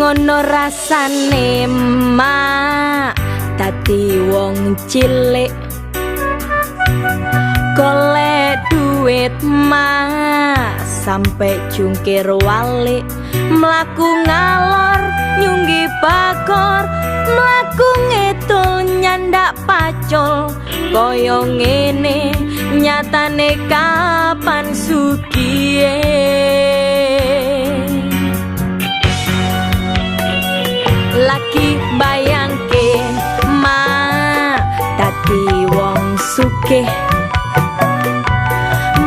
Ngono rasane mak dadi wong cilik, golek duit mak sampe jungkir walik, mlaku ngalor nyunggi bakor, mlaku ngidul nyandak pacul, kaya ngene nyatane kapan sugihe. Lagi bayangke mak dadi wong sugih,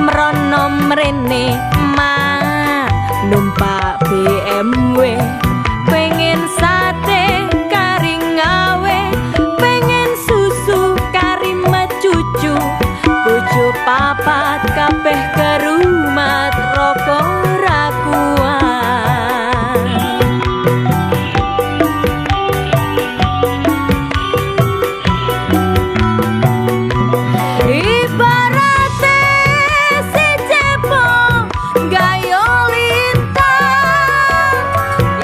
mrono mrene mak numpak BMW, pengen sate kari ngawe, pengen susu kari mecucu, bojo papat kabeh kerumat rokok ra kuat. Ibarate si cepong gayo lintang,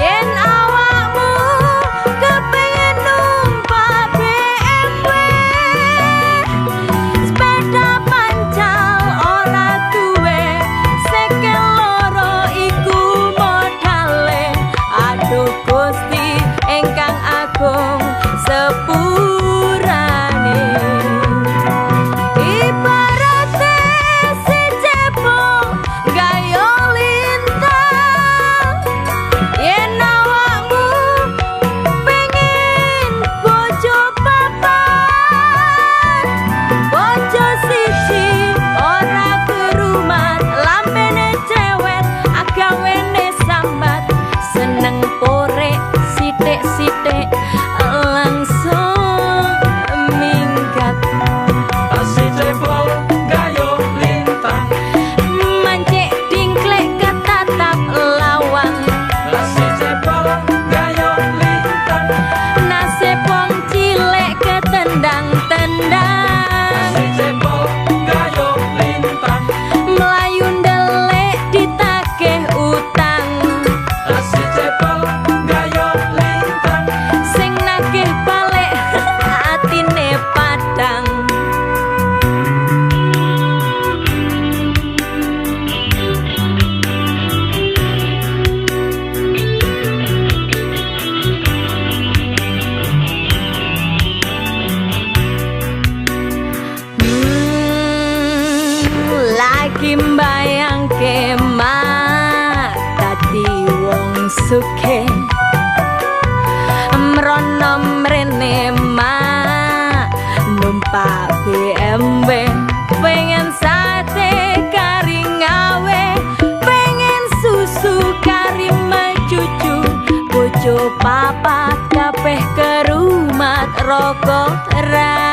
yen awakmu kepengen numpak BMW, sepeda pancal ora duwe, sekel loro iku modale. Aduh Gusti ingkang agung sepurane. Ibarate si cepong gayo lintang, yen awakmu pengen bojo papat, bojo siji ora kerumat, lambene cewek agawene sambat, seneng porek sithik-sithik langsung minggat. Si cepol gayo lintang, Mancik dingklek ketatap lawang, si cepol gayo lintang, nasib wong cilik ketendang-tendang, si cepol gayo lintang, mlayu ndelik ditagih utang, si cepol gayo lintang, sing nagih balik atine padang. Lagi mbayangke mak dadi wong sugih, mrono mrene mak numpak BMW, pengen sate kari ngawe, pengen susu kari mecucu, bojo papat kabeh kerumat rokok ra